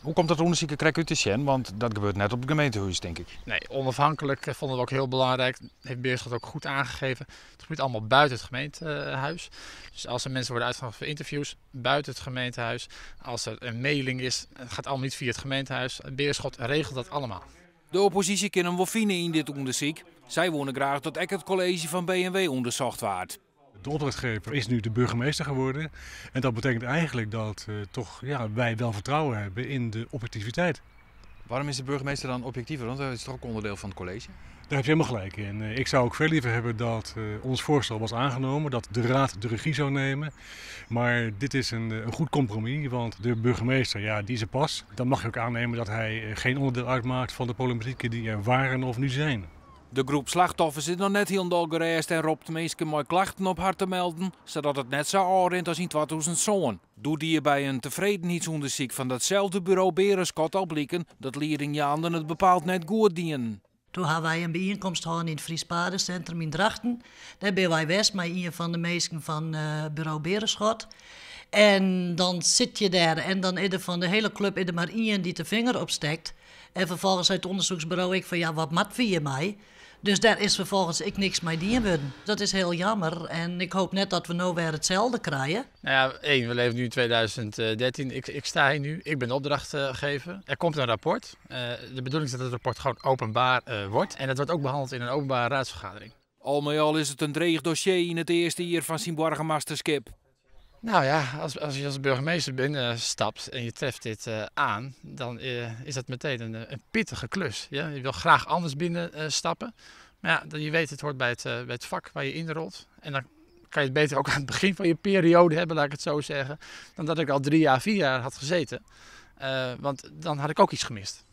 Hoe komt dat ûndersyk der krekt út te sjen? Want dat gebeurt net op it gemeentehûs, tink ik. Nee, onafhankelijk vonden we ook heel belangrijk. Heeft Berenschot ook goed aangegeven. Het gebeurt allemaal buiten het gemeentehuis. Dus als er mensen worden uitgenodigd voor interviews, buiten het gemeentehuis. Als er een mailing is, het gaat allemaal niet via het gemeentehuis. Berenschot regelt dat allemaal. De opposysje kin him wol fine yn dit ûndersyk. Sy woene graach dat ek it kolleezje fan B en W ûndersocht waard. De opdrachtgever is nu de burgemeester geworden. En dat betekent eigenlijk dat toch, ja, wij wel vertrouwen hebben in de objectiviteit. Waarom is de burgemeester dan objectiever? Want hij is toch ook onderdeel van het college? Daar heb je helemaal gelijk in. Ik zou ook veel liever hebben dat ons voorstel was aangenomen, dat de raad de regie zou nemen. Maar dit is een goed compromis, want de burgemeester, ja, die is er pas. Dan mag je ook aannemen dat hij geen onderdeel uitmaakt van de problematieken die er waren of nu zijn. De groep slachtoffers is noch net hielendal gerêst en ropt minsken mei klachten op har te melden, sadat it net sa ôfrint as yn 2007. Doe die by in tefredenheidsûndersyk fan datselde buro Berenschot al bliken dat liedingjaanden it bepaald net goed dienen. Doe ha wy in byienkomst hân yn it Fries Paardencentrum yn Drachten. Dêr binne wy west mei ien fan de minsken fan bureau Berenschot. En dan sit je dêr en dan is der fan de hele klup is der mar ien dy't de finger opstekt. En ferfolgens sei it ûndersyksburo ek fan ja, wat moatte we hjir mei? Dus dêr is ferfolgens ek niks mei dien wurden. Dat is heel jammer en ik hoop net dat we no wer itselde krije. Nou ja, één, we leven nu in 2013. Ik sta hier nu, ik ben opdrachtgever. Er komt een rapport. De bedoeling is dat het rapport gewoon openbaar wordt. En dat wordt ook behandeld in een openbare raadsvergadering. Al mei al is it in dreech dossier yn it earste jier fan syn boargemasterskip. Nou ja, als je als burgemeester binnenstapt en je treft dit aan, dan is dat meteen een pittige klus. Ja? Je wil graag anders binnenstappen, maar ja, je weet het hoort bij het vak waar je inrolt. En dan kan je het beter ook aan het begin van je periode hebben, laat ik het zo zeggen, dan dat ik al 3 jaar, 4 jaar had gezeten. Want dan had ik ook iets gemist.